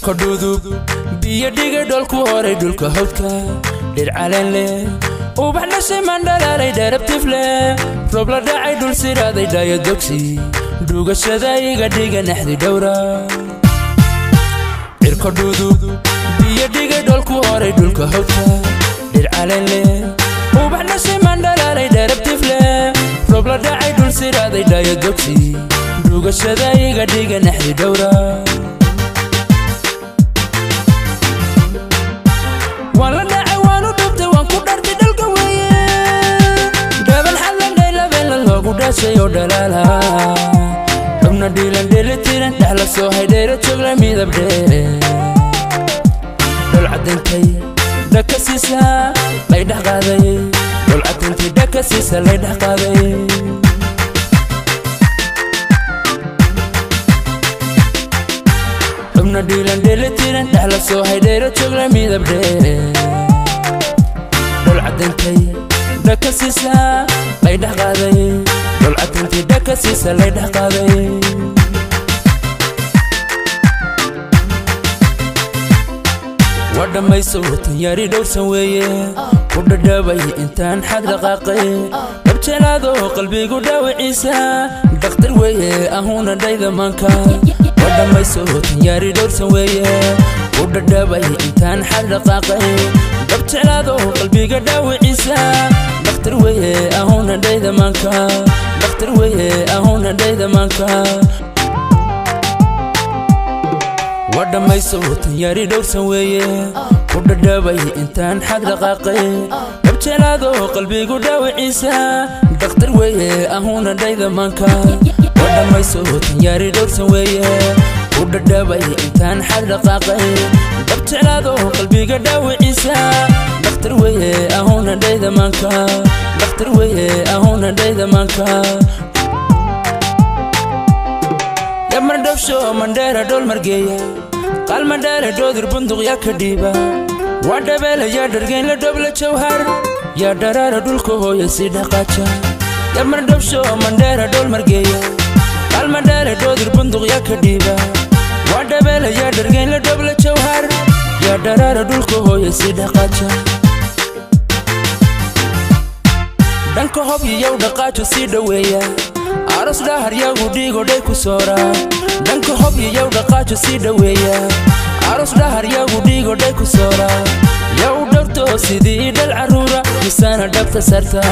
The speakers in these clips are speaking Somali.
Cirko dhudub biyo dhigay dhoolku horay dhulka hawdka dhir caleen leh ubax dhashay mandhalaalay dherabtif leh roob la dhacay dhul siraaday dhayo dogsi dhugashada iga dhiga naxdi dhowra. Cirko dhudub biyo dhigay dhoolku horay dhulka hawdka dhir caleen leh ubax dhashay mandhalaalay dherabtif leh roob la dhacay dhul siraaday dhayo dogsi dhugashada iga dhiga naxdi dhowra. Waan la dhacay waanu dhubtay waan ku dhartay dhalka weeye dhaban xallandhay labeela loogu dhashay oo dhalaala xubna dhiilan dheelitiran dhex la soo haydheera joogla midab dheere dhol cadintay dhaka siisa lay dhex qaaday dhol cadintay dhaka siisa lay dhex qaaday. Xubna dhiilan dheelitiran dhex la soo haydheera joogla midab dheere dhol cadintay dhaka siisa lay dhex qaaday dhol cadintay dhaka siisa lay dhex qaaday. Waa dhammayso tan yari dhowrsan weeye ku dhadhabay intaan xad dhaqaaqay dhabjelaado qalbigu dhaawiciisa dhakhtar weeye ahuna dhayda maanka. Waa dhammayso tan yari dhowrsan weeye ku dhadhabay intaan xad dhaqaaqay dhabjelaado qalbiga dhaawiciisa dhakhtar weeye ahuna dhayda maanka dhakhtar weeye ahuna dhayda maanka. Waa dhammayso tan yari dhowrsan weeye ku dhadhabay intaan xad dhaqaaqay dhabjelaado qalbigu dhaawiciisa dhakhtar weeye ahuna dhayda maanka. Waa dhammayso tan yari dhowrsan weeye ku dhadhabay intaan xad dhaqaaqay dhabjelaado qalbiga dhaawiciisa dhakhtar weeye ahuna dhayda maanka dhakhtar weeye ahuna dhayda maanka. Yamar dhowsho mandheera dhool margeeya qaalmadhaale dhoodir bunduq yaa ka dhiiba waa dhabeela yaa dhargeyn la dhobla jawhar yaa dharaara dhulka hooya sii dhaqaaja. Yamar dhowsho mandheera dhool margeeya qaalmadhaale dhoodir bunduq yaa ka dhiiba waa dhabeela yaa dhargeyn la dhobla jawhar yaa dharaara dhulka hooya sii dhaqaaja. Dhanka hob iyow dhaqaajo sii dhoweeya aros dhahar yagu dhiigo dhay ku soora dhanka hob iyow dhaqaajo sii dhoweeya aros dhahar yagu dhiigo dhay ku soora yaa u dhowrto sidii dhal carruura misana dhabta sarta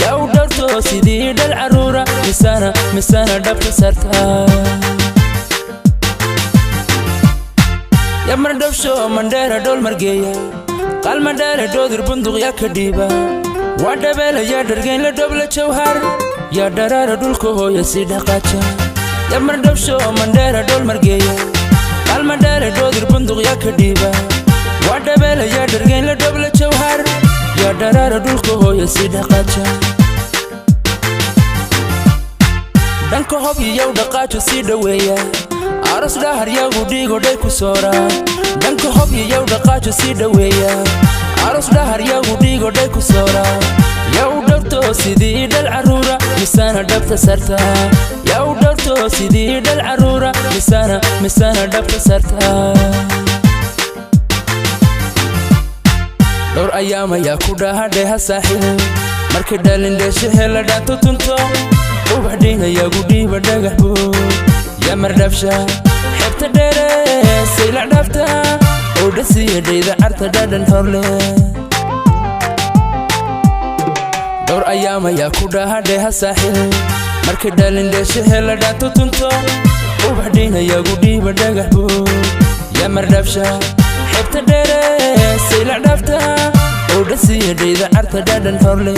yaa u dhowrto sidii dhal carruura misana misana dhabta sarta. Yamar dhowsho mandheera dhool margeeya qaalmadhaale dhoodir bunduq yaa ka dhiiba waa dhabeela yaa dhargeyn la dhobla jawhar yaa dharaara dhulka hooya sii dhaqaaja. Yamar dhowsho mandheera dhool margeeya qaalmadhaale dhoodir bunduq yaa ka dhiiba waa dhabeela yaa dhargeyn la dhobla jawhar yaa dharaara dhulka hooya sii dhaqaaja. Dhanka hob iyow dhaqaajo sii dhoweeya aros dhahar yagu dhiigo dhay ku soora dhanka hob iyow dhaqaajo sii dhoweeya aros dhahar yagu dhiigo dhay ku soora yaa u dhowrto sidii dhal carruura misana dhabta sarta yaa u dhowrto sidii dhal carruura misana misana dhabta sarta. Dhowr ayaam ayaa ku dhahadheha saaxiib markay dhalin dheeshe hela dhaanto tunto ubax dhiinayagu dhiiba dhagax buu yamar dhabsha xebta dheere saylac dhaafta oo dhasiya dhayda carta dhadhan horle. Dhowr ayaam ayaa ku dhahadheha saaxiib markay dhalin dheeshe hela dhaanto tunto ubax dhiinayagu dhiiba dhagax buu yamar dhabsha xebta dheere saylac dhaafta oo dhasiya dhayda carta dhadhan horle.